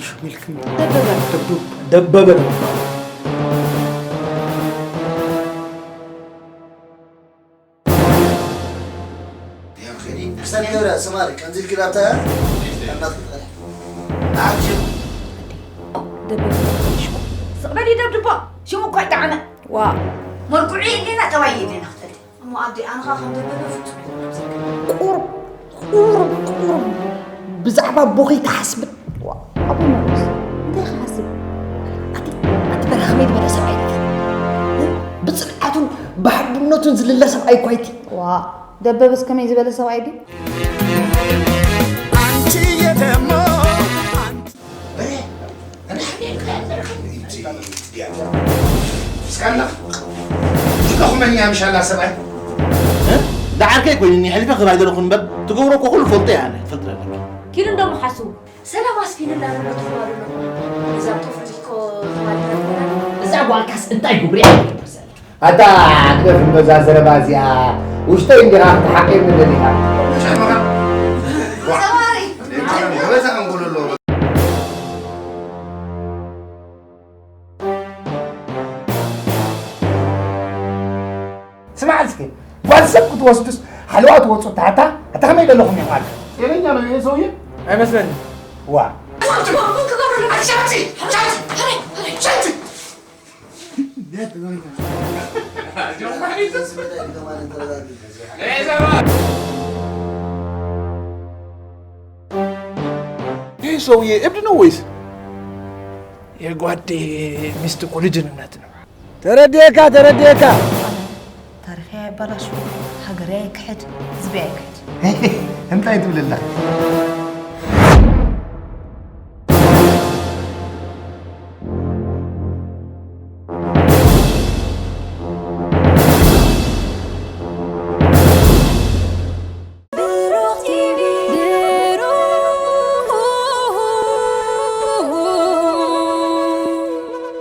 ሽሙ ኢልክኒ? ደበበ። ደቡ-፣ ደበበ ነው። ክሰን ገብረ ስማሪ ከምዚ ኢልኪ ናብታ እናትክተለ ኣክሽን። ደበበ ሽሙ። ስቕ በል ይደብድቦ። ሽሙ እኮ ይጠዓመ። ዋ። መልክዑ የድልየና፣ ጠባይ የድልየና ክትፈልጢ። እሞ ኣደ ኣንኻ ከም ደበበ ፍጹም ኣይኮነን። ቁሩብ፣ ቁሩብ፣ ቁሩብ ብዛዕባ ኣቦኺ ትሓስቢ? ዋ፣ ኣቦይ መርቆስ፣ እንታይ ክሓስብ? ኣቲ፣ ኣቲ በረኻ ከመይ ዝበለ ሰብኣይ እዩ? ብጽንዓቱን ብሓድነቱን ዝልለ ሰብኣይ እኮ እዩ። ዋ፣ ደበበስ ከመይ ዝበለ ሰብኣይ ድዩ? አንቺዬ ደግሞ በሬ፣ እኔ ሐሜን ከያዘርክ እቺ ዲያቆን እስካላ ሽኮኹመኛ ምሻላ ሰብኣይ። እ? ደዓርከይ ኮይኑኒ፣ ሕልፊ ክባይ ዘለኹ እምበር፣ ትገብሮ እኮ ኩሉ ፈልጦ እየ ኣነ፣ ትፈልጥ ኣለኪ። ኪዱ እንደሞ ሓስቡ። ሰላም ኣስፊንላ ንብረት ትባሉ ነው። እዛ ጦፍ እኮ ተባለ። እዛ ጓልካስ እንታይ ጉብሪ ኣታ ግደፍ እምበዛ ዘረባ እዚኣ ውሽጠይ እንዲኻ ክትሓቂርኒ ደሊኻ። ጸባሪ። ስማዕ እስኪ፣ ጓል ሰብ ክትወስዱስ ሓለዋ ትወፁ ታታ፣ ኣታ ከመይ ገለኹም እዮም ኣልካ? ጤነኛ ነው ይሄ ሰውዬ? አይመስለኝም። ዋ። ይህ ሰውዬ እብድ ነው ወይስ የጓዴ ሚስት እኮ ልጅ እናት ነው? ተረድኤካ፣ ተረድኤካ። ታሪኸይ ኣይበላሽ፣ ሃገረይ ኣይክሕድ፣ ህዝበይ ኣይክሕድ። እንታይ ትብል ኣለኻ?